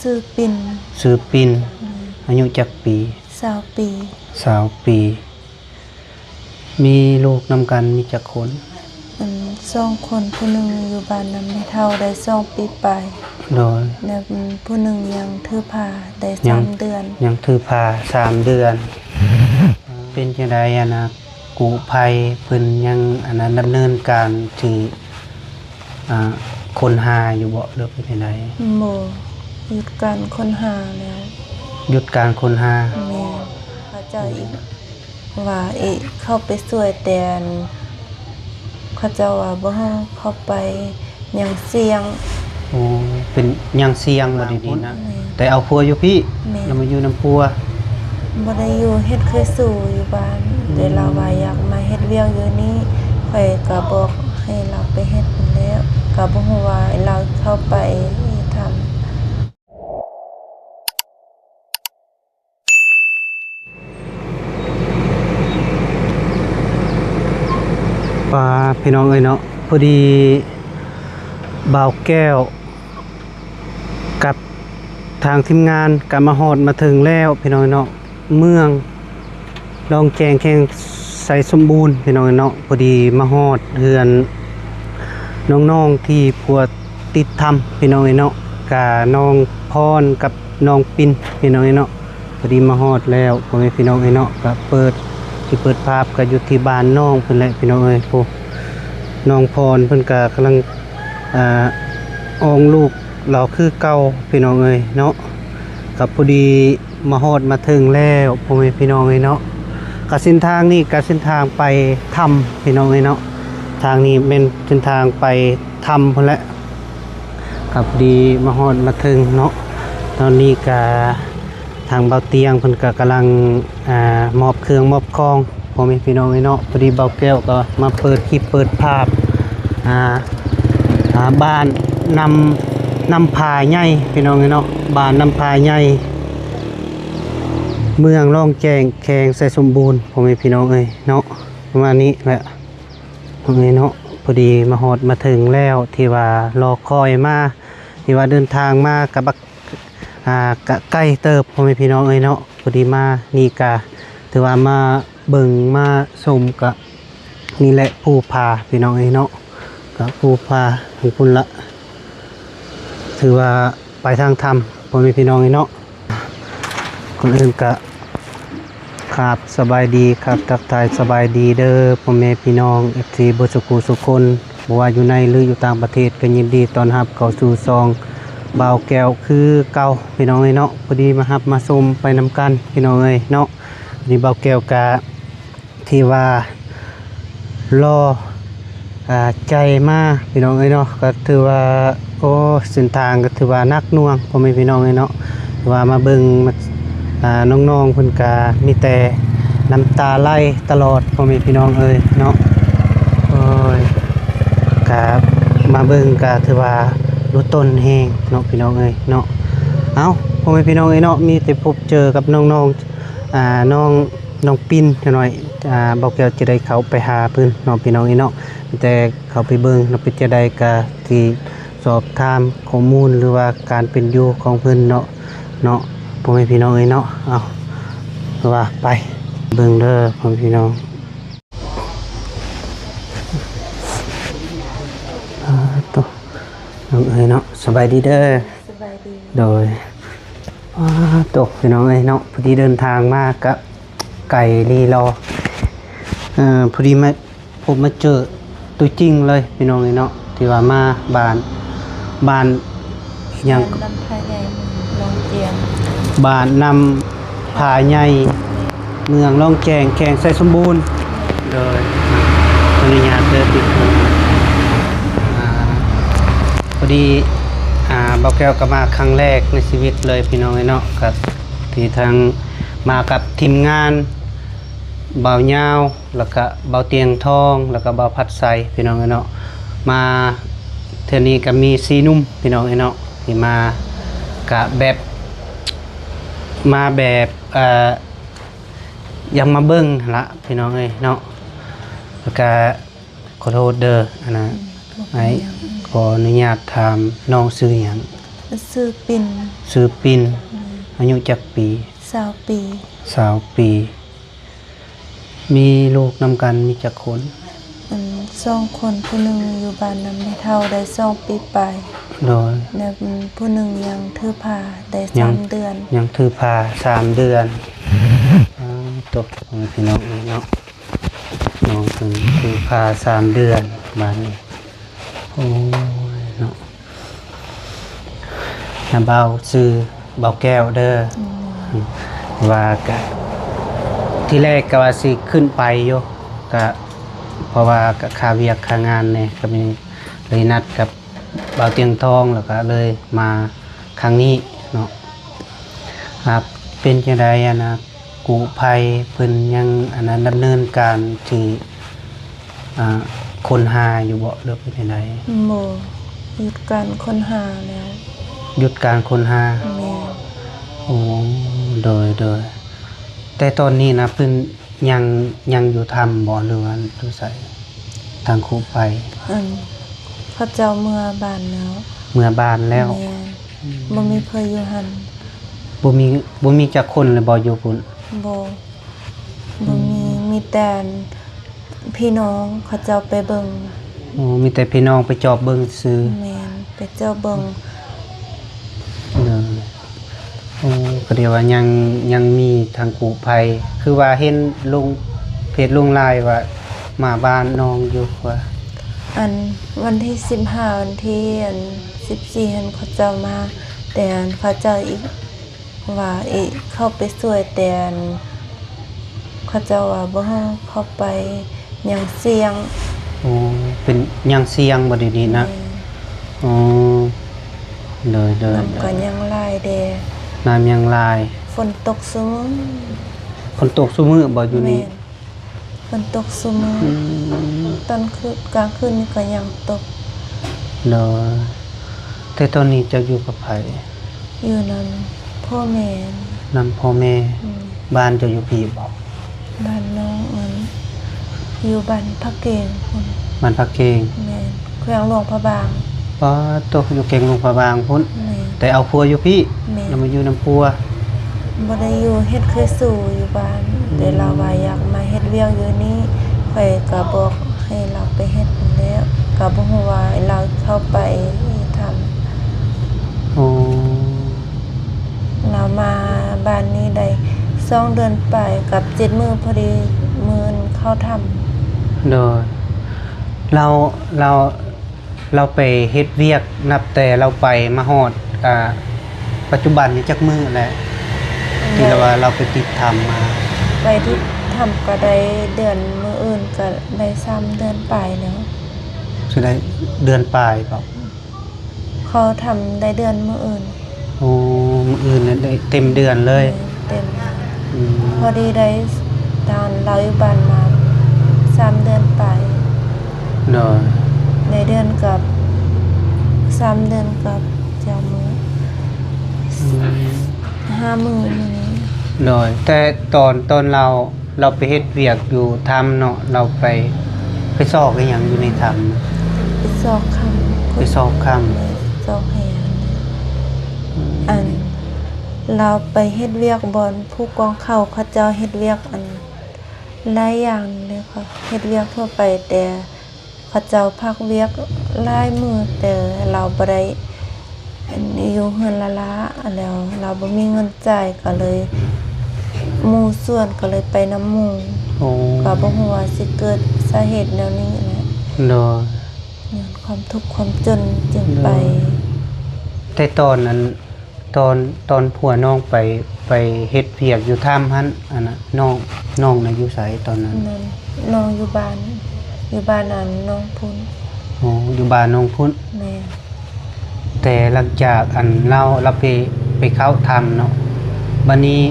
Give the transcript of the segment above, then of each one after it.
ຊື່ປິນ. ຊື່ປິນ. ອືມ. ອາຍຸຈັກປີ? ຊາວປີ. ຊາວປີ. ມີລູກນຳກັນມີຈັກຄົນ? ອັນ ສອງຄົນ, ຜູ້ໜຶ່ງຢູ່ບ້ານນຳແມ່ເຖົ້າໄດ້ສອງປີປາຍ. ໂດຍ. ແລ້ວຜູ້ໜຶ່ງຍັງຖືພາໄດ້ ຍັງ ສາມເດືອນ. ຍັງຖືພາສາມເດືອນ. ເປັນຈັ່ງໃດ ອັນນະ ກູ້ໄພເພິ່ນຍັງ ອັນນະ ດຳເນີນການທີ່ ອ່າ ຄົ້ນຫາຢູ່ບໍ່ ຫຼືເປັນຈັ່ງໃດ? ບໍ່, ຢຸດການຄົ້ນຫາແລ້ວ. ຢຸດການຄົ້ນຫາ. ແມ່ນ. ເຂົາເຈົ້າອີກວ່າ ເອະ ເຂົ້າໄປຊ່ວຍ ແຕ່ອັນ ເຂົາເຈົ້າວ່າບໍ່ໃຫ້ເຂົ້າໄປ ຍັງສ່ຽງ. ໂອ້ ເປັນ ຍັງສ່ຽງບໍ່ດີໆນະ. ແມ່ນ. ແຕ່ເອົາຜົວຢູ່ພີ້. ແມ່ນ. ແລ້ວມາຢູ່ນຳຜົວ. ບໍ່ໄດ້ຢູ່, ເຮັດຄືສູ່ຢູ່ບ້ານ. ອືມ. ແຕ່ລາວວ່າຢາກມາເຮັດວຽກຢູ່ນີ້, ຂ້ອຍກໍບອກໃຫ້ລາວໄປເຮັດຫັ້ນແຫຼະ, ກໍບໍ່ຮູ້ວ່າລາວເຂົ້າໄປທຳ. ປ້າ ພີ່ນ້ອງເອີຍເນາະ, ພໍດີບ່າວແກ້ວກັບທາງທີມງານກໍມາຮອດມາເຖິງແລ້ວ ພີ່ນ້ອງເອີຍເນາະ, ເມືອງລອງແຈ້ງ ແຂວງໄຊສົມບູນ ພີ່ນ້ອງເອີຍເນາະ. ພໍດີມາຮອດເຮືອນນ້ອງໆທີ່ຜົວຕິດຖ້ຳ ພີ່ນ້ອງເອີຍເນາະ, ກະນ້ອງພອນກັບນ້ອງປິນ ພີ່ນ້ອງເອີຍເນາະ. ພໍດີມາຮອດແລ້ວ ພໍ່ແມ່ພີ່ນ້ອງເອີຍເນາະ, ກະເປີດ ຊິເປີດພາບ ກະຢູ່ທີ່ບ້ານນ້ອງເພິ່ນແຫຼະ ພີ່ນ້ອງເອີຍ. ໂອ້ ນ້ອງພອນເພິ່ນກະກຳລັງ ອ່າ ອອງລູກລາວຄືເກົ່າ ພີ່ນ້ອງເອີຍເນາະ. ກະພໍດີມາຮອດມາເຖິງແລ້ວ ພໍ່ແມ່ພີ່ນ້ອງເອີຍເນາະ. ກະເສັ້ນທາງນີ້ກະເສັ້ນທາງໄປຖ້ຳ ພີ່ນ້ອງເອີຍເນາະ, ທາງນີ້ແມ່ນເສັ້ນທາງໄປຖ້ຳພຸ້ນແຫຼະ. ກະພໍດີມາຮອດມາເຖິງເນາະ, ຕອນນີ້ກະ ທາງບ່າວຕຽງເພິ່ນກະກຳລັງ ອ່າ ມອບເຄື່ອງມອບຂອງ ພໍ່ແມ່ພີ່ນ້ອງເອີຍເນາະ. ພໍດີບ່າວແກ້ວກໍມາເປີດຄລິບເປີດພາບ ອ່າ ອ່າ ບ້ານນ້ຳ ນ້ຳຜາໃຫຍ່ ພີ່ນ້ອງເອີຍເນາະ, ບ້ານນ້ຳຜາໃຫຍ່ ເມືອງລອງແຈ້ງ ແຂວງໄຊສົມບູນ ພໍ່ແມ່ພີ່ນ້ອງເອີຍເນາະ. ປະມານນີ້ແຫຼະ ພໍ່ແມ່ເນາະ, ພໍດີມາຮອດມາເຖິງແລ້ວ ທີ່ວ່າລໍຄອຍມາ ທີ່ວ່າເດີນທາງມາກະບັກ ອ່າ ກະໄກເຕີບ ພໍ່ແມ່ພີ່ນ້ອງເອີຍເນາະ. ພໍດີມານີ້ກະຖືວ່າມາເບິ່ງມາຊົມ ກະນີ້ແຫຼະພູຜາ ພີ່ນ້ອງເອີຍເນາະ, ກະພູຜາທາງພຸ້ນລະ ຖືວ່າໄປທາງຖ້ຳ ພໍ່ແມ່ພີ່ນ້ອງເອີຍເນາະ. ກ່ອນອື່ນກະ ຄັບ ສະບາຍດີຄັບ ທັກທາຍສະບາຍດີເດີ ພໍ່ແມ່ພີ່ນ້ອງ ເອັຟຊີ ເບິດສູ່ຜູ້ສູ່ຄົນ, ບໍ່ວ່າຢູ່ໃນ ຫຼື ຢູ່ຕ່າງປະເທດ ກໍຍິນດີຕ້ອນຮັບເຂົ້າສູ່ຊ່ອງບ່າວແກ້ວຄືເກົ່າ ພີ່ນ້ອງເອີຍເນາະ. ພໍດີມາຮັບມາຊົມໄປນຳກັນ ພີ່ນ້ອງເອີຍເນາະ. ນີ້ບ່າວແກ້ວກະ ທີ່ວ່າລໍ ອ່າ ໃຈມາ ພີ່ນ້ອງເອີຍເນາະ, ກໍຖືວ່າ ໂອ້ ເສັ້ນທາງກໍຖືວ່າໜັກໜ່ວງ ພໍ່ແມ່ພີ່ນ້ອງເອີຍເນາະ. ຖືວ່າມາເບິ່ງ ອ່າ ນ້ອງໆເພິ່ນກໍມີແຕ່ນ້ຳຕາໄຫຼຕະຫຼອດ ພໍ່ແມ່ພີ່ນ້ອງເອີຍເນາະ. ໂອ້ຍ ກໍມາເບິ່ງກໍຖືວ່າລຸດຕົນແຮງເນາະ ພີ່ນ້ອງເອີຍເນາະ. ເອົ້າ ພໍ່ແມ່ພີ່ນ້ອງເອີຍເນາະ, ມີແຕ່ພົບເຈີກັບນ້ອງໆ ອ່າ ນ້ອງ ນ້ອງປິນຈັກໜ້ອຍ ອ່າ ບ່າວແກ້ວຈະໄດ້ເຂົ້າໄປຫາເພິ່ນເນາະ ພີ່ນ້ອງເອີຍເນາະ, ມີແຕ່ເຂົ້າໄປເບິ່ງເນາະ, ເປັນຈັ່ງໃດກະຊິສອບຖາມຂໍ້ມູນ ຫຼືວ່າການເປັນຢູ່ຂອງເພິ່ນເນາະ ເນາະ ພໍ່ແມ່ພີ່ນ້ອງເອີຍເນາະ. ເອົ້າ ວ່າໄປເບິ່ງເດີ ພໍ່ແມ່ພີ່ນ້ອງ. ອ່າ ໂຕ ນ້ອງເອີຍເນາະ, ສະບາຍດີເດີ. ສະບາຍດີ. ໂດຍ. ອ້າ ໂຕ ພີ່ນ້ອງເອີຍເນາະ, ພໍດີເດີນທາງມາກະໄກລີລໍ ເອີ ພໍດີມາພົບມາເຈີຕົວຈິງເລີຍ ພີ່ນ້ອງເອີຍເນາະ, ທີ່ວ່າມາບ້ານ ບ້ານຫຍັງ ບ້ານນ້ຳຜາໃຫຍ່ ເມືອງລອງແຈ້ງ ບ້ານນ້ຳຜາໃຫຍ່ ເມືອງລອງແຈ້ງ ແຂວງໄຊສົມບູນ. ໂດຍ ຂໍອະນຸຍາດເດີ ຕິດ ອ່າ ພໍດີ ອ່າ ບ່າວແກ້ວກໍມາຄັ້ງແລກໃນຊີວິດເລີຍ ພີ່ນ້ອງເອີຍເນາະ, ກໍທີ່ທາງມາກັບທີມງານບ່າວຍາວ ແລ້ວກະບ່າວຕຽງທອງ ແລ້ວກະບ່າວພັດໄຊ ພີ່ນ້ອງເອີຍເນາະ. ມາເທື່ອນີ້ກະມີສີ່ໜຸ່ມ ພີ່ນ້ອງເອີຍເນາະ, ທີ່ມາກະແບບ ມາແບບ ເອີ ຢາກມາເບິ່ງຫັ້ນລະ ພີ່ນ້ອງເອີຍເນາະ. ແລ້ວກະຂໍໂທດເດີ ອັນນະ ອືມ ອ້າຍ ບໍ່ເປັນຫຍັງ. ຂໍອະນຸຍາດຖາມ ນ້ອງຊື່ຫຍັງ? ຊື່ປິນ. ຊື່ປິນ. ອືມ. ອາຍຸຈັກປີ? ຊາວປີ. ຊາວປີ. ມີລູກນຳກັນມີຈັກຄົນ? ອັນ ສອງຄົນ, ຜູ້ໜຶ່ງຢູ່ບ້ານນຳແມ່ເຖົ້າໄດ້ສອງປີປາຍ. ໂດຍ. ແລະ ຜູ້ໜຶ່ງຍັງຖືພາໄດ້ ຍັງ ສາມເດືອນ. ຍັງຖືພາສາມເດືອນ. ອ້າວ ຕົກ ພໍ່ແມ່ພີ່ນ້ອງເອີຍເນາະ, ນ້ອງເພິ່ນຖືພາສາມເດືອນບາດນີ້. ໂອ້ຍເນາະ. ນາບ່າວຊື່ບ່າວແກ້ວເດີ. ອືມ. ວ່າກະ ທີແລກກະວ່າຊິຂຶ້ນໄປຢູ່ ກະ ເພາະວ່າກະຄາວຽກຄາງານແດ່ ກະມີ ເລີຍນັດກັບບ່າວຕຽງທອງ ແລ້ວກະເລີຍມາຄັ້ງນີ້ເນາະ. ອ່າ ເປັນຈັ່ງໃດ ອັນນະ ກູ້ໄພເພິ່ນຍັງ ອັນນັ້ນ ດຳເນີນການທີ່ ອ່າ ຄົ້ນຫາຢູ່ບໍ່ ຫຼືເປັນຈັ່ງໃດ? ບໍ່, ຢຸດການຄົ້ນຫາແລ້ວ. ຢຸດການຄົ້ນຫາ? ແມ່ນ. ໂອ້ ໂດຍ ໂດຍ. ແຕ່ຕອນນີ້ນະ ເພິ່ນຍັງ ຍັງຢູ່ຖ້ຳບໍ່ ຫຼືວ່າຢູ່ໃສ? ທາງກູ້ໄພ. ອັນ ເຂົາເຈົ້າເມືອບ້ານແລ້ວ. ເມືອບ້ານແລ້ວ? ແມ່ນ. ອືມ. ບໍ່ມີໃຜຢູ່ຫັ້ນ. ບໍ່ມີ ບໍ່ມີຈັກຄົນເລີຍບໍ່ຢູ່ພຸ້ນ? ບໍ່. ບໍ່ມີ. ອືມ. ມີແຕ່ ພີ່ນ້ອງເຂົາເຈົ້າໄປເບິ່ງ. ໂອ້ ມີແຕ່ພີ່ນ້ອງໄປຈອບເບິ່ງຊື່. ແມ່ນ, ໄປຈອບເບິ່ງ. ໂດຍ. ໂອ້ ກໍເດວ່າຍັງ ຍັງມີທາງກູ້ໄພ ຄືວ່າເຫັນລົງເຟສລົງລາຍວ່າມາບ້ານນ້ອງຢູ່ວ່າ. ອັນ ວັນທີສິບຫ້າ ວັນທີ ອັນ ສິບສີ່ ຫັ້ນເຂົາເຈົ້າມາ, ແຕ່ ອັນ ເຂົາເຈົ້າອີກ ວ່າເອະ ເຂົ້າໄປຊ່ວຍ ແຕ່ ອັນ ເຂົາເຈົ້າວ່າບໍ່ໃຫ້ເຂົ້າໄປ ຍັງສ່ຽງ. ໂອ້ ເປັນ ຍັງສ່ຽງບໍ່ດຽວນີ້ນະ? ແມ່ນ. ອໍ ໂດຍໆ. ນ້ຳກໍຍັງຫຼາຍແດ່. ນ້ຳຍັງຫຼາຍ. ຝົນຕົກຊຸມື້. ຝົນຕົກຊຸມື້ບໍ່ຢູ່ນີ້? ແມ່ນ. ຝົນຕົກຊຸມື້. ອືມ. ຕອນຄືນ ກາງຄືນນີ້ກໍຍັງຕົກ. ໂດຍ. ແຕ່ຕອນນີ້ເຈົ້າຢູ່ກັບໃຜ? ຢູ່ນຳພໍ່ແມ່. ນຳພໍ່ແມ່. ອືມ. ບ້ານເຈົ້າຢູ່ພີ້ບໍ່? ບ້ານນ້ອງ ອັນ ຢູ່ບ້ານພະເກງພຸ້ນ. ບ້ານພະເກງ. ແມ່ນ. ແຂວງຫຼວງພະບາງ. ປາດໂທ້ ຢູ່ແຂວງຫຼວງພະບາງພຸ້ນ. ແມ່ນ. ແຕ່ເອົາຜົວຢູ່ພີ້? ແມ່ນ. ແລ້ວມາຢູ່ນຳຜົວ? ບໍ່ໄດ້ຢູ່ ເຮັດຄືສູ່ຢູ່ບ້ານ. ອືມ. ແຕ່ລາວວ່າຢາກມາເຮັດວຽກຢູ່ນີ້ ຂ້ອຍກໍບອກໃຫ້ລາວໄປເຮັດຫັ້ນແຫຼະ ກໍບໍ່ຮູ້ວ່າລາວເຂົ້າໄປທຳ. ໂອ້. ລາວມາບ້ານນີ້ໄດ້ສອງເດືອນປາຍກັບເຈັດມື້ ພໍດີມື້ເຂົ້າຖ້ຳ. ໂດຍ. ລາວ ລາວ ລາວໄປເຮັດວຽກນັບແຕ່ລາວໄປມາຮອດ ອ່າ ປັດຈຸບັນນີ້ຈັກມື້ແລ້ວ ທີ່ລາວວ່າລາວໄປຕິດຖ້ຳມາ? ໄປຕິດຖ້ຳກໍໄດ້ເດືອນ ມື້ອື່ນກໍໄດ້ສາມເດືອນປາຍແລ້ວ. ຊິໄດ້ເດືອນປາຍບໍ? ເຂົ້າຖ້ຳໄດ້ເດືອນມື້ອື່ນ. ໂອ້ ມື້ອື່ນນີ້ໄດ້ເຕັມເດືອນເລີຍ. ແມ່ນ ເຕັມ. ອືມ. ພໍດີໄດ້ຕາມລາວຢູ່ບ້ານມາສາມເດືອນປາຍ. ໂດຍ. ໄດ້ເດືອນກັບ ສາມເດືອນກັບເຈົ້າມື້. ອືມ. ຫ້າມື້ມື້ນີ້. ໂດຍ. ແຕ່ຕອນ ຕອນລາວ ລາວໄປເຮັດວຽກຢູ່ຖ້ຳເນາະ ລາວໄປ ໄປຊອກອີ່ຫຍັງຢູ່ໃນຖ້ຳ? ໄປຊອກຄຳ. ໄປຊອກຄຳ. ແມ່ນ ຊອກແຮ່. ອືມ. ອັນ ລາວໄປເຮັດວຽກບ່ອນພູກອງເຂົ້າ ເຂົາເຈົ້າເຮັດວຽກ ອັນ ຫຼາຍຢ່າງເລີຍ ເຂົາເຮັດວຽກທົ່ວໄປ ແຕ່ ເຂົາເຈົ້າພັກວຽກຫຼາຍມື້ ແຕ່ລາວບໍ່ໄດ້ ອັນ ຢູ່ເຮືອນລ້າໆ ແລ້ວລາວບໍ່ມີເງິນຈ່າຍ ກໍເລີຍ ໝູ່ຊວນ ກໍເລີຍໄປນຳໝູ່. ໂອ້. ກໍບໍ່ຮູ້ວ່າຊິເກີດສາເຫດແນວນີ້ແຫຼະ. ໂດຍ. ຍ້ອນຄວາມທຸກຄວາມຈົນຈຶ່ງໄປ. ໂດຍ. ແຕ່ຕອນນັ້ນ ຕອນ ຕອນຜົວນ້ອງໄປ ໄປເຮັດວຽກຢູ່ຖ້ຳຫັ້ນ ອັນນະ ນ້ອງ ນ້ອງນະຢູ່ໃສຕອນນັ້ນ? ນັ້ນ ນ້ອງຢູ່ບ້ານ ຢູ່ບ້ານ ອັນ ນ້ອງພຸ້ນ. ໂອ້ ຢູ່ບ້ານນ້ອງພຸ້ນ. ແມ່ນ. ແຕ່ຫຼັງຈາກ ອັນ ລາວ ລາວໄປ ໄປເຂົ້າຖ້ຳເນາະ ບັດນີ້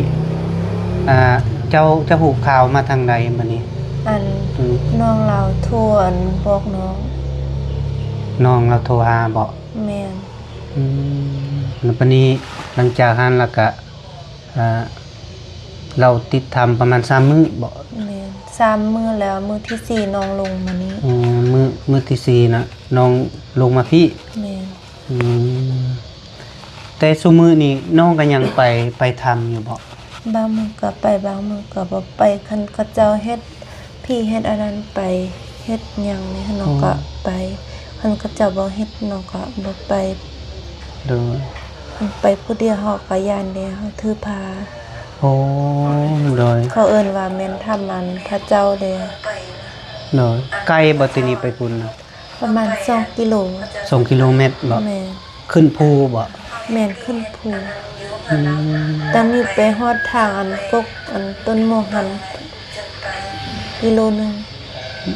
ອ່າ ເຈົ້າ ເຈົ້າຮູ້ຂ່າວມາທາງໃດບັດນີ້? ອັນ ອືມ. ນ້ອງລາວໂທ ອັນ ບອກນ້ອງ. ນ້ອງລາວໂທຫາບໍ? ແມ່ນ. ອືມ ແລ້ວບາດນີ້ຫຼັງຈາກຫັ້ນລະກະ ອ່າ ລາວຕິດຖ້ຳປະມານສາມມື້ບໍ? ແມ່ນ ສາມມື້ແລ້ວ ມື້ທີສີ່ນ້ອງລົງມານີ້. ອໍ ມື້ ມື້ທີສີ່ນະ ນ້ອງລົງມາພີ້? ແມ່ນ. ອືມ ແຕ່ຊຸມື້ນີ້ນ້ອງກໍຍັງໄປ ໄປຖ້ຳຢູ່ບໍ່? ບາງມື້ກໍໄປ ບາງມື້ກໍບໍ່ໄປ. ຄັນເຂົາເຈົ້າເຮັດພິທີເຮັດອັນນັ້ນໄປ ເຮັດຫຍັງນີ້ ນ້ອງກໍໄປ. ຄັນເຂົາເຈົ້າບໍ່ເຮັດ ນ້ອງກໍບໍ່ໄປ. ໂດຍ. ຄັນໄປຜູ້ດຽວ ເຮົາກໍຢ້ານເດ້ ເຮົາຖືພາ. ໂອ້ ໂດຍ. ເຂົາເອີ້ນວ່າແມ່ນຖ້ຳອັນພະເຈົ້າເດ້. ໂດຍ. ໄກບໍ່ ແຕ່ນີ້ໄປພຸ້ນນະ? ປະມານສອງກິໂລ. ສອງກິໂລແມັດບໍ່? ແມ່ນ. ຂຶ້ນພູບໍ່? ແມ່ນ ຂຶ້ນພູ. ອືມ. ຕອນນີ້ໄປຮອດທາງອັນກົກອັນຕົ້ນໝວກຫັ້ນກິໂລໜຶ່ງ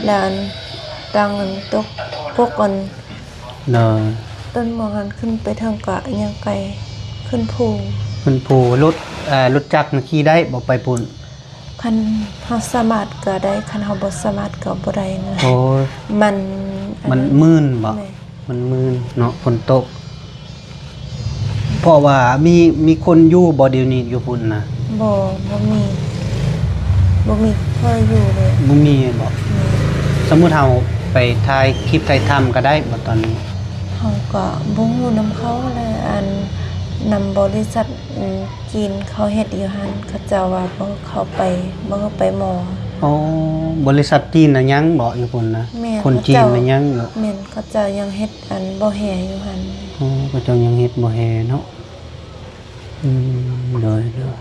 ແລ້ວອັນທາງອັນຕົກກົກອັນ ໂດຍ. ຕົ້ນໝວກຫັ້ນຂຶ້ນໄປເທິງກະຍັງໄກ ຂຶ້ນພູ. ຂຶ້ນພູ. ລົດ ເອີ ລົດຈັກນະຂີ່ໄດ້ບໍ່ໄປພຸ້ນ? ຄັນເຮົາສາມາດກໍໄດ້ ຄັນເຮົາບໍ່ສາມາດກໍບໍ່ໄດ້ນະ. ໂອ້ຍ ມັນ ມັນມື່ນບໍ່? ແມ່ນ. ມັນມື່ນເນາະ ຝົນຕົກ. ເພາະວ່າມີ ມີຄົນຢູ່ບໍ່ດຽວນີ້ຢູ່ພຸ້ນນະ? ບໍ່ ບໍ່ມີ ບໍ່ມີໃຜຢູ່ເລີຍ. ບໍ່ມີແມ່ນບໍ່? ແມ່ນ. ສົມມຸດເຮົາໄປຖ່າຍຄລິບຖ່າຍທຳກໍໄດ້ບໍ່ຕອນນີ້? ເຮົາກໍບໍ່ຮູ້ນຳເຂົາແຫຼະ ອັນ ນຳບໍລິສັດ ອືມ ຈີນເຂົາເຮັດຢູ່ຫັ້ນ ເຂົາເຈົ້າວ່າບໍ່ ເຂົາໄປ ບໍ່ໃຫ້ໄປໝໍ. ອໍ ບໍລິສັດຈີນນະຍັງບໍ່ຢູ່ພຸ້ນນະ? ແມ່ນ. ຄົນຈີນນະຍັງຢູ່. ແມ່ນ ເຂົາເຈົ້າຍັງເຮັດອັນບໍ່ແຮ່ຢູ່ຫັ້ນ. ອໍ ເຂົາເຈົ້າຍັງເຮັດບໍ່ແຮ່ເນາະ. ອືມ ໂດຍ ໂດຍ.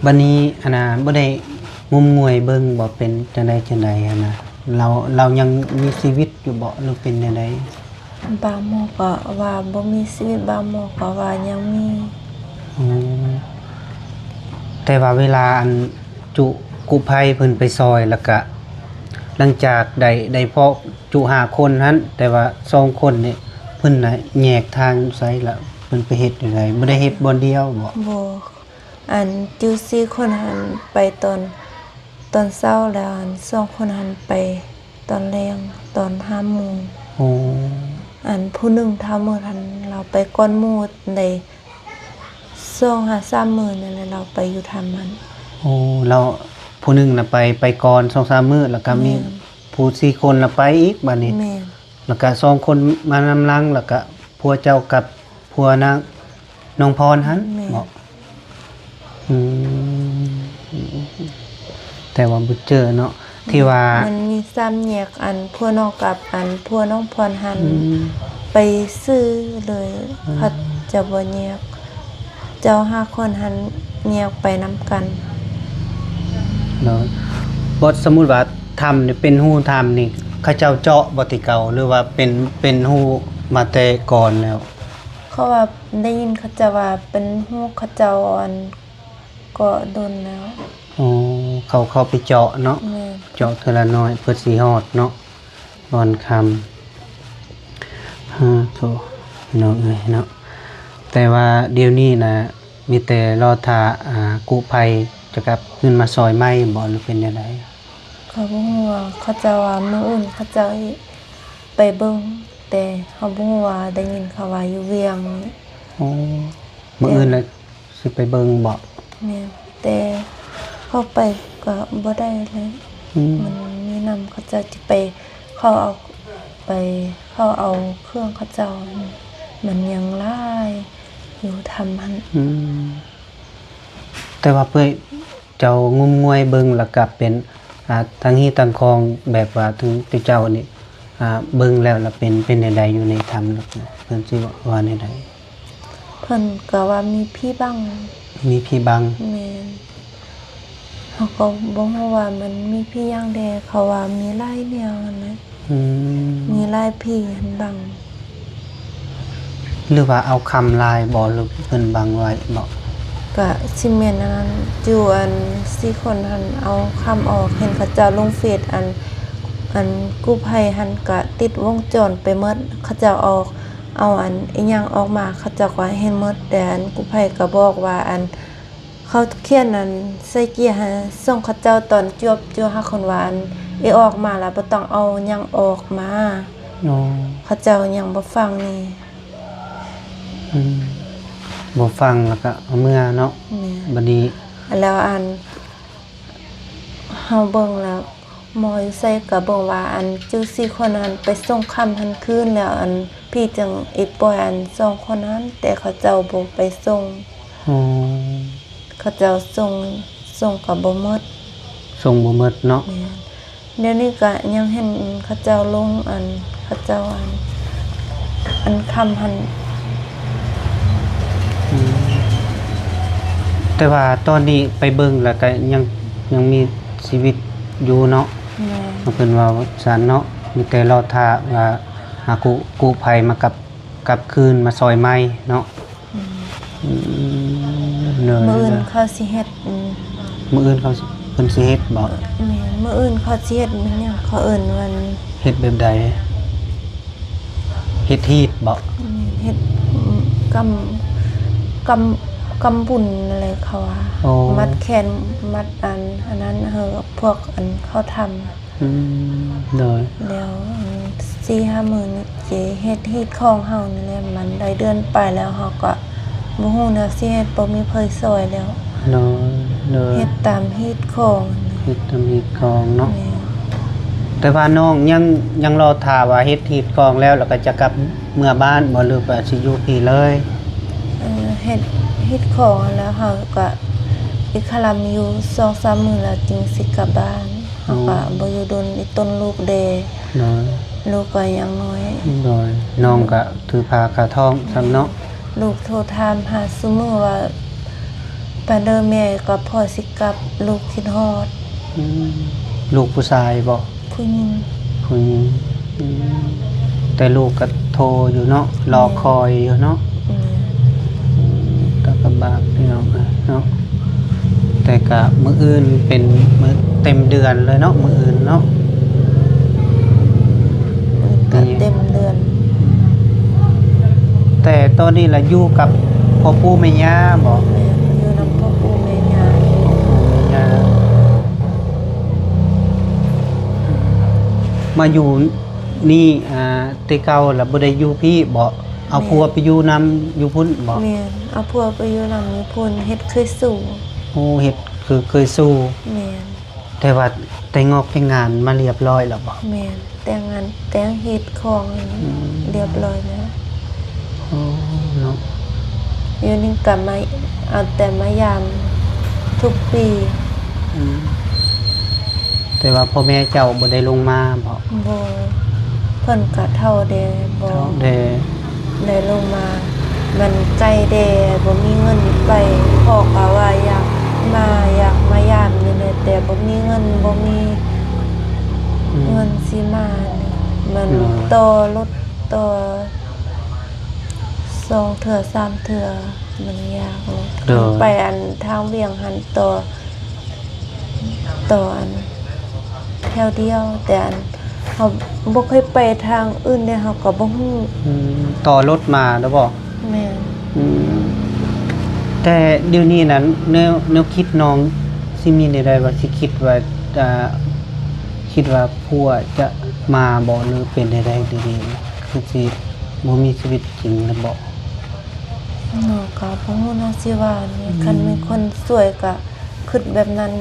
ບັດນີ້ອັນນ່າ ບໍ່ໄດ້ງົມງວຍເບິ່ງບໍ່ ເປັນຈັ່ງໃດຈັ່ງໃດຫັ້ນນະ? ລາວ ລາວຍັງມີຊີວິດຢູ່ບໍ່ ຫຼືເປັນແນວໃດ? ບາງໝໍກໍວ່າບໍ່ມີຊີວິດ ບາງໝໍກໍວ່າຍັງມີ. ອໍ ແຕ່ວ່າເວລາອັນຈຸກູ້ໄພເພິ່ນໄປຊ່ອຍ ແລ້ວກະຫຼັງຈາກໄດ້ ໄດ້ພໍ້ຈຸຫ້າຄົນຫັ້ນ ແຕ່ວ່າສອງຄົນນີ້ເພິ່ນນະແຍກທາງຢູ່ໃສ ລະເພິ່ນໄປເຮັດຢູ່ໃດ? ບໍ່ໄດ້ເຮັດບ່ອນດຽວບໍ່? ບໍ່. ອັນຈຸສີ່ຄົນຫັ້ນໄປຕອນ ຕອນເຊົ້າ ແລ້ວອັນສອງຄົນຫັ້ນໄປຕອນແລງ ຕອນຫ້າໂມງ. ໂອ້. ອັນຜູ້ໜຶ່ງທ້າວມືດຫັ້ນ ລາວໄປກ່ອນໝູ່ໄດ້ສອງຫາສາມມື້ນັ້ນແຫຼະ ລາວໄປຢູ່ຖ້ຳຫັ້ນ. ໂອ້ ລາວຜູ້ໜຶ່ງນະໄປ ໄປກ່ອນສອງສາມມື້ ແລ້ວກໍມີ ແມ່ນ ຜູ້ສີ່ຄົນລະໄປອີກບາດນີ້. ແມ່ນ. ແລ້ວກະສອງຄົນມານຳຫຼັງ ແລ້ວກະຜົວເຈົ້າກັບຜົວນາງ ນ້ອງພອນຫັ້ນ ແມ່ນ ເນາະ? ອືມ ແຕ່ວ່າບໍ່ເຈີເນາະ ອືມ ທີ່ວ່າ ມັນມີສາມແຍກ ອັນຜົວນ້ອງກັບອັນຜົວນ້ອງພອນຫັ້ນ ອືມ ໄປຊື່ເລີຍ ອືມ ເຂົາເຈົ້າບໍ່ແຍກ. ເຈົ້າຫ້າຄົນຫັ້ນແຍກໄປນຳກັນ. ໂດຍ. ບໍ່ ສົມມຸດວ່າຖ້ຳນີ້ເປັນຮູຖ້ຳນີ້ ເຂົາເຈົ້າເຈາະບໍ່ແຕ່ເກົ່າ ຫຼືວ່າເປັນ ເປັນຮູມາແຕ່ກ່ອນແລ້ວ? ເຂົາວ່າໄດ້ຍິນເຂົາເຈົ້າວ່າເປັນຮູ ເຂົາເຈົ້າອັນເກາະດົນແລ້ວ. ອໍ ເຂົາ ເຂົາໄປເຈາະເນາະ. ແມ່ນ. ເຈາະເທື່ອລະໜ້ອຍເພື່ອຊິຮອດເນາະ. ບ່ອນຄຳ ອາ ໂທ້ ພີ່ນ້ອງເອີຍເນາະ. ແຕ່ວ່າດຽວນີ້ນະ ມີແຕ່ລໍຖ້າ ອາ ກູ້ໄພຈະກັບຄືນມາຊ່ອຍໃໝ່ບໍ່ ຫຼືເປັນແນວໃດ? ເຂົາບໍ່ຮູ້ວ່າ ເຂົາເຈົ້າວ່າມື້ອື່ນເຂົາເຈົ້າໄປເບິ່ງ ແຕ່ເຮົາບໍ່ຮູ້ວ່າ ໄດ້ຍິນເຂົາວ່າຢູ່ວຽງ. ໂອ້ ມື້ອື່ນລະ ຊິໄປເບິ່ງບໍ່? ແມ່ນ ແຕ່ເຂົ້າໄປກໍບໍ່ໄດ້ແລ້ວ. ອືມ ມັນມີນ້ຳ ເຂົາເຈົ້າຊິໄປ ເຂົາເອົາໄປ ເຂົາເອົາເຄື່ອງເຂົາເຈົ້າ ມັນຍັງຫຼາຍຢູ່ຖ້ຳຫັ້ນ. ອືມ ແຕ່ວ່າເອື້ອຍເຈົ້າງຸ້ມງວຍເບິ່ງ ແລ້ວກໍເປັນ ອ່າ ທັງຮີ້ທັງຄອງ ແບບວ່າ ເຈົ້ານີ້ ອ່າ ເບິ່ງແລ້ວ ລະເປັນ ເປັນແນວໃດຢູ່ໃນຖ້ຳ ເພິ່ນຊິວ່າແນວໃດ? ເພິ່ນກໍວ່າມີຜີບັງ. ມີຜີບັງ? ແມ່ນ. ເຮົາກໍບໍ່ຮູ້ວ່າມັນມີຜີຫຍັງແດ່ ເຂົາວ່າມີຫຼາຍແນວຫັ້ນນະ. ອືມ ມີຫຼາຍຜີຫັ້ນບັງ. ຫຼືວ່າເອົາຄຳລາຍບໍ່ ຫຼືເພິ່ນບັງໄວ້ບໍ່? ກະຊິແມ່ນອັນນັ້ນ ຢູ່ອັນສີ່ຄົນຫັ້ນເອົາຄຳອອກ ເຫັນເຂົາເຈົ້າລົງເຟສ ອັນ ອັນກູ້ໄພຫັ້ນກະຕິດວົງຈອນໄປໝົດ ເຂົາເຈົ້າເອົາ ເອົາອັນອີ່ຫຍັງອອກມາ ເຂົາເຈົ້າກໍເຫັນໝົດ ແຕ່ອັນກູ້ໄພກໍບອກວ່າ ອັນເຂົາຂຽນອັນໃສ່ເຈ້ຍໃຫ້ສົ່ງເຂົາເຈົ້າຕອນຈວບ ຈົວຫາຄົນວ່າ ອັນເອອອກມາລະບໍ່ຕ້ອງເອົາຫຍັງອອກມາ. ອໍ ເຂົາເຈົ້າຍັງບໍ່ຟັງນີ້. ອືມ ບໍ່ຟັງແລ້ວກໍເອົາເມືອເນາະ. ແມ່ນ. ບັດນີ້ ແລ້ວອັນເຮົາເບິ່ງແລ້ວ ໝໍຢູ່ໃສກະບອກວ່າ ອັນ ຈູ່ສີ່ຄົນຫັ້ນໄປສົ່ງຄຳຫັ້ນຄືນ ແລ້ວ ອັນ ຜີຈຶ່ງໄດ້ປ່ອຍ ອັນ ສອງຄົນຫັ້ນ ແຕ່ເຂົາເຈົ້າບໍ່ໄປສົ່ງ. ອໍ ເຂົາເຈົ້າສົ່ງ ສົ່ງກະບໍ່ໝົດ ສົ່ງບໍ່ໝົດເນາະ. ແມ່ນ. ດຽວນີ້ກະຍັງເຫັນເຂົາເຈົ້າລົງ ອັນ ເຂົາເຈົ້າ ອັນ ອັນຄຳຫັ້ນ. ອືມ ແຕ່ວ່າຕອນນີ້ໄປເບິ່ງແລ້ວກະຍັງ ຍັງມີຊີວິດຢູ່ເນາະ. ແມ່ນ. ເພິ່ນເວົ້າຊັ້ນເນາະ ມີແຕ່ລໍຖ້າວ່າ ຫາກູ້ ກູ້ໄພມາກັບ ກັບຄືນມາຊ່ອຍໃໝ່ເນາະ. ອືມ ອືມ ເດີ ມື້ອື່ນເຂົາຊິເຮັດ ອືມ ມື້ອື່ນເຂົາ ເພິ່ນຊິເຮັດບໍ? ແມ່ນ ມື້ອື່ນເຂົາຊິເຮັດແມ່ນຫຍັງ ເຂົາເອີ້ນວ່າ ເຮັດແບບໃດ? ເຮັດຮີດບໍ? ແມ່ນ ເຮັດ ອືມ ກຳ ກຳ ກຳບຸນນັ້ນແຫຼະເຂົາວ່າ. ອໍ ມັດແຂນ ມັດອັນ ອັນນັ້ນ ເອີ ພວກອັນເຂົາທຳ. ອືມ ໂດຍ ແລ້ວ ອັນ ສີ່ຫ້າມື້ນີ້ຊິເຮັດຮີດຂອງເຮົານີ້ແຫຼະ ມັນໄດ້ເດືອນປາຍແລ້ວ ເຮົາກະບໍ່ຮູ້ແນວຊິເຮັດ ບໍ່ມີໃຜຊ່ອຍແລ້ວ. ໂດຍ ໂດຍ ເຮັດຕາມຮີດຂອງ ເຮັດຕາມຮີດຂອງເນາະ. ແມ່ນ. ແຕ່ວ່ານ້ອງຍັງ ຍັງລໍຖ້າວ່າເຮັດຮີດຂອງແລ້ວ ແລ້ວກະຈະກັບເມືອບ້ານບໍ ຫຼືວ່າຊິຢູ່ພີ້ເລີຍ? ເອີ ເຮັດ ຮີດຂອງແລ້ວ ເຮົາກະອີກຄະລຳຢູ່ສອງສາມມື້ແລ້ວຈຶ່ງຊິກັບບ້ານ. ເຮົາກະ ອືມ ບໍ່ຢູ່ດົນ ອີກຕົ້ນລູກເດ. ໂດຍ ລູກກະຍັງນ້ອຍ. ໂດຍ ນ້ອງກະຖືພາຄາທ້ອງຊ້ຳເນາະ. ລູກໂທຖາມຫາຊຸມື້ວ່າ ໄປເດີແມ່ ກັບພໍ່ຊິກັບ ລູກຄິດຮອດ. ອືມ ລູກຜູ້ຊາຍບໍ? ຜູ້ຍິງ. ຜູ້ຍິງ. ອືມ ແຕ່ລູກກະໂທຢູ່ເນາະ ລໍຄອຍຢູ່ເນາະ. ແມ່ນ. ອືມ ຕາກະບາກພີ່ນ້ອງເອີຍເນາະ. ແຕ່ກະມື້ອື່ນເປັນມື້ເຕັມເດືອນເລີຍເນາະ ມື້ອື່ນເນາະ. ກະເຕັມເດືອນ. ແຕ່ຕອນນີ້ລະຢູ່ກັບພໍ່ປູ່ແມ່ຍ່າບໍ? ແມ່ນ ຢູ່ນຳພໍ່ປູ່ແມ່ຍ່າ. ແມ່ຍ່າ ມາຢູ່ນີ້ ອ່າ ແຕ່ເກົ່າລະບໍ່ໄດ້ຢູ່ພີ້ບໍ? ເອົາຜົວໄປຢູ່ນຳຢູ່ພຸ້ນບໍ? ແມ່ນ ເອົາຜົວໄປຢູ່ນຳຢູ່ພຸ້ນ ເຮັດເຄີຍຊູ. ໂອ້ ເຮັດຄືເຄີຍຊູ. ແມ່ນ. ແຕ່ວ່າແຕ່ງງອກແຕ່ງງານມາລຽບລ້ອຍແລ້ວບໍ? ແມ່ນ ແຕ່ງງານ ແຕ່ງຮີດຂອງ ອືມ ລຽບລ້ອຍແລ້ວ. ໂອ້ ເນາະ ຢູ່ນີ້ກະມາ ເອົາແຕ່ມາຢາມທຸກປີ. ອືມ ແຕ່ວ່າພໍ່ແມ່ເຈົ້າບໍ່ໄດ້ລົງມາບໍ? ບໍ່ ເພິ່ນກະເຖົ້າແດ່ ບໍ່ ເຖົ້າແດ່. ໄດ້ລົງມາ ມັນໄກແດ່ ບໍ່ມີເງິນໄປ. ພໍ່ກະວ່າຢາກມາ ຢາກມາຢາມຢູ່ແດ່ ແຕ່ບໍ່ມີເງິນ ບໍ່ມີ ອືມ ເງິນຊິມານີ້ ມັນ ໂດຍ ຕໍ່ລົດ ຕໍ່ສອງເທື່ອສາມເທື່ອ ມັນຍາກເນາະ. ໂດຍ ໄປອັນທາງວຽງຫັ້ນ ຕໍ່ ຕໍ່ອັນແຖວດຽວ ແຕ່ອັນ ເຮົາບໍ່ເຄີຍໄປທາງອື່ນເດ້ ເຮົາກໍບໍ່ຮູ້. ອືມ ຕໍ່ລົດມາແລ້ວບໍ? ແມ່ນ. ອືມ ແຕ່ດຽວນີ້ນັ້ນ ແນວ ແນວຄິດນ້ອງຊິມີແນວໃດ ວ່າຊິຄິດວ່າ ອ່າ ຄິດວ່າຜົວຈະມາບໍ ຫຼືເປັນແນວໃດດຽວນີ້ ຄືຊິບໍ່ມີຊີວິດຈິງແລ້ວບໍ? ນ້ອງກໍບໍ່ຮູ້ນະ ຊິວ່າແນວໃດ. ອືມ ຄັນມີຄົນຊ່ວຍກໍ ຄິດແບບນັ້ນ.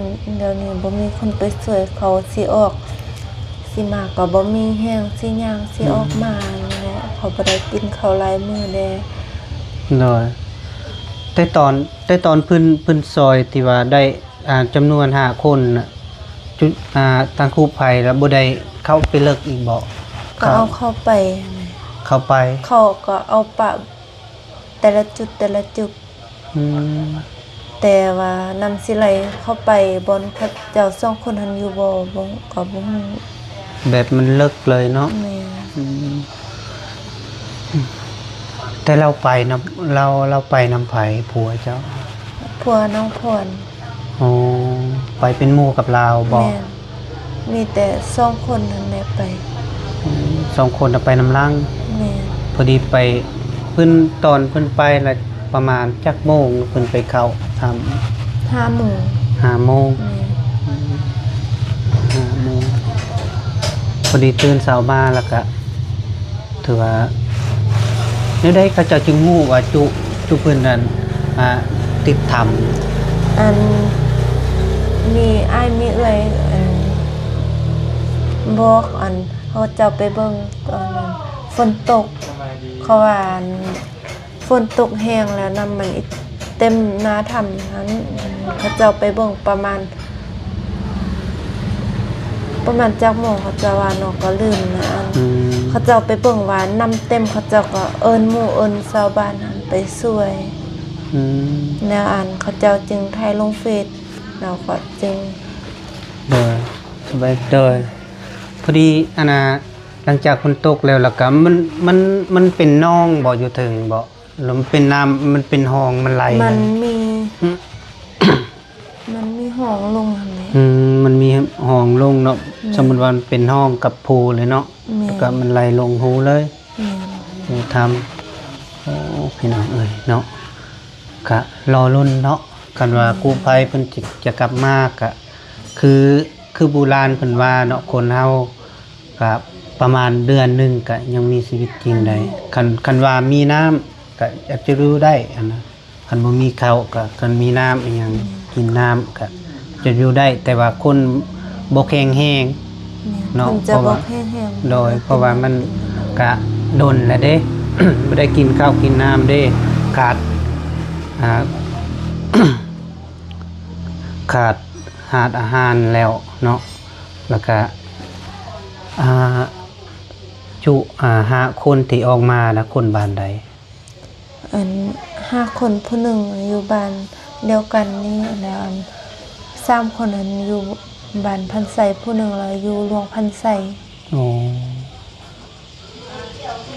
ດຽວນີ້ບໍ່ມີຄົນໄປຊ່ວຍ ເຂົາຊິອອກຊິມາກໍບໍ່ມີແຮງຊິຍ່າງຊິອອກມາ ອືມ ນີ້ແຫຼະ ເຂົາບໍ່ໄດ້ກິນເຂົ້າຫຼາຍມື້ແດ່. ໂດຍ ແຕ່ຕອນ ແຕ່ຕອນເພິ່ນ ເພິ່ນຊ່ອຍທີ່ວ່າໄດ້ ອ່າ ຈຳນວນຫ້າຄົນນະ ຈຸ ອ່າ ທາງກູ້ໄພລະບໍ່ໄດ້ເຂົ້າໄປເລິກອີກບໍ? ກໍເອົາເຂົ້າໄປ ເຂົ້າໄປ ເຂົາກໍເອົາປະ ແຕ່ລະຈຸດ ແຕ່ລະຈຸດ. ອືມ ແຕ່ວ່ານ້ຳຊິໄຫຼເຂົ້າໄປບ່ອນເຂົາເຈົ້າສອງຄົນຫັ້ນຢູ່ບໍ່ ບໍ່ ກໍບໍ່ຮູ້. ແບບມັນເລິກເລີຍເນາະ. ແມ່ນ. ອືມ ແຕ່ລາວໄປນຳ ລາວ ລາວໄປນຳໃຜ ຜົວເຈົ້າ? ຜົວນ້ອງພອນ. ອໍ ໄປເປັນໝູ່ກັບລາວບໍ? ແມ່ນ ມີແຕ່ສອງຄົນຫັ້ນແຫຼະໄປ. ອືມ ສອງຄົນນະໄປນຳຫຼັງ. ແມ່ນ. ພໍດີໄປ ເພິ່ນ ຕອນເພິ່ນໄປລະປະມານຈັກໂມງ ເພິ່ນໄປເຂົ້າຖ້ຳ? ຫ້າໂມງ. ຫ້າໂມງ. ແມ່ນ. ອືມ ຫ້າໂມງ ພໍດີຕື່ນເຊົ້າມາລະກະ ຖືວ່າ ແນວໃດເຂົາເຈົ້າຈຶ່ງຮູ້ວ່າຈຸ ຈຸເພິ່ນນັ້ນ ອ່າ ຕິດຖ້ຳ? ອັນ ມີອ້າຍມີເອື້ອຍ ອັນ ບໍ່ ອັນເຂົາເຈົ້າໄປເບິ່ງຕອນນັ້ນຝົນຕົກ ເຂົາວ່າອັນຝົນຕົກແຮງແລ້ວນ້ຳມັນເຕັມໜ້າຖ້ຳຫັ້ນ ເຂົາເຈົ້າໄປເບິ່ງປະມານ ປະມານຈັກໂມງເຂົາເຈົ້າວ່າເນາະ ກໍລືມນະ ອັນ ອືມ ເຂົາເຈົ້າໄປເບິ່ງວ່ານ້ຳເຕັມ ເຂົາເຈົ້າກໍເອີ້ນໝູ່ເອີ້ນຊາວບ້ານຫັ້ນໄປຊ່ວຍ ອືມ ແລ້ວອັນເຂົາເຈົ້າຈຶ່ງຖ່າຍລົງເຟສ ແລ້ວກໍຈຶ່ງ ໂດຍ ສະບາຍ ໂດຍ ພໍດີອັນນ່າ ຫຼັງຈາກຝົນຕົກແລ້ວ ແລ້ວກໍມັນ ມັນ ມັນເປັນໜອງບໍ່ ຢູ່ເທິງບໍ່ ຫຼືມັນເປັນນ້ຳ ມັນເປັນຮ່ອງ ມັນໄຫຼ ມັນມີ ອືມ ມັນມີຮ່ອງລົງຫັ້ນແຫຼະ ອືມ ມັນມີຮ່ອງລົງເນາະ ແມ່ນ ສົມມຸດວ່າມັນເປັນຮ່ອງກັບພູເລີຍເນາະ ແມ່ນ ແລ້ວກໍມັນໄຫຼລົງຮູເລີຍ ແມ່ນ ຮູຖ້ຳ ໂອ້ ພີ່ນ້ອງເອີຍເນາະ ກະລໍລຸ້ນເນາະ ຄັນວ່າ ແມ່ນ ກູ້ໄພເພິ່ນຈະ ຈະກັບມາ ກະຄື ຄືບູຮານເພິ່ນວ່າເນາະ ຄົນເຮົາກະປະມານເດືອນໜຶ່ງກະຍັງມີຊີວິດຈິງໄດ້ ແມ່ນ ຄັນ ຄັນວ່າມີນ້ຳກະອາດຈະຢູ່ໄດ້ຫັ້ນນະ ຄັນບໍ່ມີເຂົ້າກະ ຄັນມີນ້ຳອີ່ຫຍັງ ແມ່ນ ກິນນ້ຳກະຈະຢູ່ໄດ້ ແຕ່ວ່າຄົນບໍ່ແຂງແຮງ ແມ່ນ ເນາະ ເພິ່ນຈະບໍ່ແຂງແຮງ ໂດຍ ເພາະວ່າມັນກະດົນແລ້ວເດ້ ບໍ່ໄດ້ກິນເຂົ້າກິນນ້ຳເດ້ ຂາດ ອ່າ ຂາດ ຂາດອາຫານແລ້ວເນາະ ແລ້ວກະ ອ່າ ຈຸ ອ່າ ຫ້າຄົນທີ່ອອກມານະ ຄົນບ້ານໃດ? ອັນ ຫ້າຄົນ ຜູ້ໜຶ່ງຢູ່ບ້ານດຽວກັນນີ້ ແລ້ວອັນ ສາມຄົນນັ້ນຢູ່ບ້ານພັນໄຊ ຜູ້ໜຶ່ງລະຢູ່ຫຼວງພັນໄຊ ໂອ້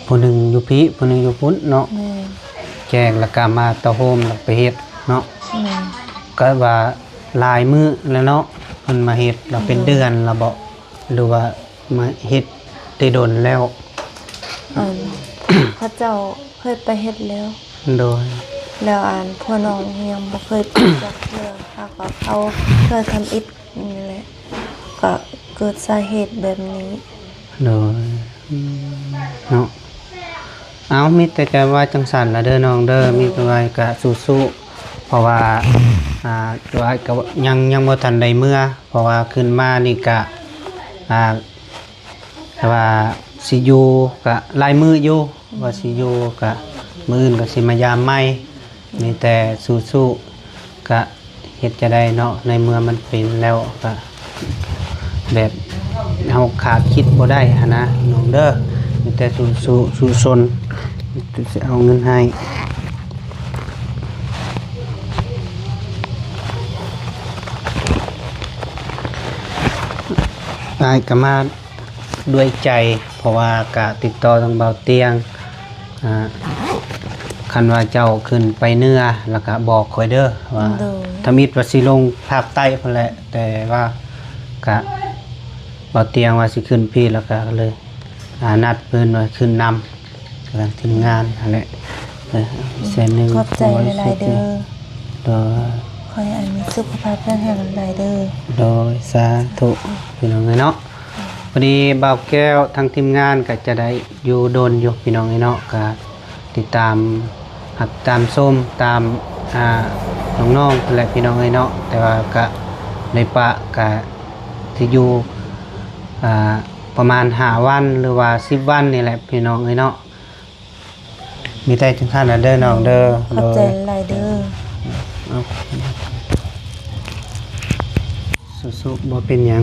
ຜູ້ໜຶ່ງຢູ່ພີ້ ຜູ້ໜຶ່ງຢູ່ພຸ້ນເນາະ ແມ່ນ ແຈກແລ້ວກະມາຕະໂຮມແລ້ວໄປເຮັດເນາະ ແມ່ນ ກະວ່າຫຼາຍມື້ແລ້ວເນາະ ເພິ່ນມາເຮັດ ແລ້ວເປັນເດືອນລະບໍ ຫຼືວ່າມາເຮັດແຕ່ດົນແລ້ວ? ອັນ ເຂົາເຈົ້າເຄີຍໄປເຮັດແລ້ວ ໂດຍ ແລ້ວອັນ ພວກນ້ອງຍັງບໍ່ເຄີຍໄປຈັກເທື່ອ ຫາກວ່າເຂົາເທື່ອທຳອິດນີ້ແຫຼະ ກະເກີດສາເຫດແບບນີ້ ໂດຍ ອືມ ເນາະ ເອົາ ມີແຕ່ຈະວ່າຈັ່ງຊັ້ນລະເດີນ້ອງເດີ ມີແຕ່ວ່າກະສູ້ໆ ເພາະວ່າ ອ່າ ຕົວອ້າຍກະຍັງ ຍັງບໍ່ທັນໄດ້ເມືອ ເພາະວ່າຂຶ້ນມານີ້ກະ ອ່າ ແຕ່ວ່າຊິຢູ່ກະຫຼາຍມື້ຢູ່ ວ່າຊິຢູ່ກະມື້ອື່ນກະຊິມາຢາມໃໝ່ ມີແຕ່ສູ້ໆ ກະເຮັດຈັ່ງໃດເນາະ ໃນເມື່ອມັນເປັນແລ້ວກະແບບເຮົາຄາດຄິດບໍ່ໄດ້ຫັ້ນນະນ້ອງເດີ ມີແຕ່ສູ້ໆ ສູ້ຊົນ ຊິເອົາເງິນໃຫ້ ອ້າຍກະມາ ດ້ວຍໃຈ ເພາະວ່າກະຕິດຕໍ່ທາງບ່າວຕຽງ ອ່າ ຄັນວ່າເຈົ້າຂຶ້ນໄປເໜືອ ແລ້ວກະບອກຂ້ອຍເດີວ່າ ໂດຍ ທຳອິດວ່າຊິລົງພາກໃຕ້ພຸ້ນແຫຼະ ແຕ່ວ່າກະບ່າວຕຽງວ່າຊິຂຶ້ນພີ້ ແລ້ວກະເລີຍ ອ່າ ນັດເພິ່ນວ່າຂຶ້ນນຳ ກຳລັງທີມງານຫັ້ນແຫຼະ ເອີ ແສນໜຶ່ງ ຂອບໃຈຫຼາຍໆເດີ ໂດຍ ຂໍໃຫ້ອ້າຍມີສຸຂະພາບແຂງແຮງຫຼາຍໆເດີ ໂດຍ ສາທຸ ພີ່ນ້ອງເອີຍເນາະ ພໍດີບ່າວແກ້ວທາງທີມງານກະຈະໄດ້ຢູ່ດົນຢູ່ພີ່ນ້ອງເອີຍເນາະ ກະຕິດຕາມຮັບຕາມຊົມຕາມ ອ່າ ນ້ອງໆຫັ້ນແຫຼະພີ່ນ້ອງເອີຍເນາະ ແຕ່ວ່າກະໄດ້ປະກະຊິຢູ່ ອ່າ ປະມານຫ້າວັນ ຫຼືວ່າສິບວັນນີ້ແຫຼະພີ່ນ້ອງເອີຍເນາະ. ມີແຕ່ຈັ່ງຊັ້ນລະເດີນ້ອງເດີ ຂອບໃຈຫຼາຍເດີ ເອົາ ສູ້ໆ ບໍ່ເປັນຫຍັງ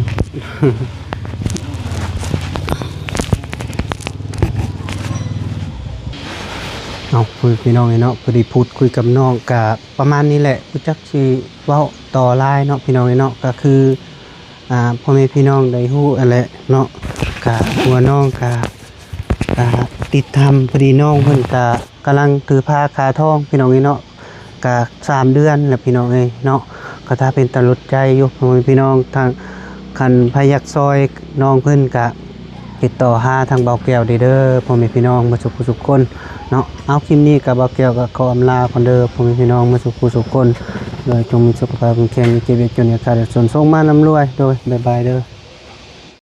ເອົາ ພີ່ນ້ອງເອີຍເນາະ ພໍດີພູດຄຸຍກັບນ້ອງກະປະມານນີ້ແຫຼະ ບໍ່ຈັກຊິເວົ້າຕໍ່ຫຼາຍເນາະ ພີ່ນ້ອງເອີຍເນາະ ກະຄື ອ່າ ພໍ່ແມ່ພີ່ນ້ອງໄດ້ຮູ້ຫັ້ນແຫຼະເນາະ ກະຕົວນ້ອງກະ ອ່າ ຕິດຕາມ ພໍດີນ້ອງເພິ່ນກະກຳລັງຖືພາຄາທ້ອງພີ່ນ້ອງເອີຍເນາະ ກະສາມເດືອນແລ້ວພີ່ນ້ອງເອີຍເນາະ ກະຖ້າເປັນຕາຫຼຸດໃຈຢູ່ພໍ່ແມ່ພີ່ນ້ອງ ທາງ ຄັນໃຜຢາກຊ່ອຍນ້ອງເພິ່ນກະຕິດຕໍ່ຫາທາງບ່າວແກ້ວໄດ້ເດີ ພໍ່ແມ່ພີ່ນ້ອງໝົດທຸກຜູ້ທຸກຄົນເນາະ ເອົາ ຄລິບນີ້ກະບ່າວແກ້ວກະຂໍອຳລາກ່ອນເດີ ພໍ່ແມ່ພີ່ນ້ອງໝົດທຸກຜູ້ທຸກຄົນ ໂດຍຈົ່ງມີສຸຂະພາບແຂງແຮງ ຢ່າເຈັບຢ່າຈົນ ຢ່າຂາດຢ່າຈົນ ໂຊກມາລ່ຳລວຍ ໂດຍ ບາຍບາຍເດີ.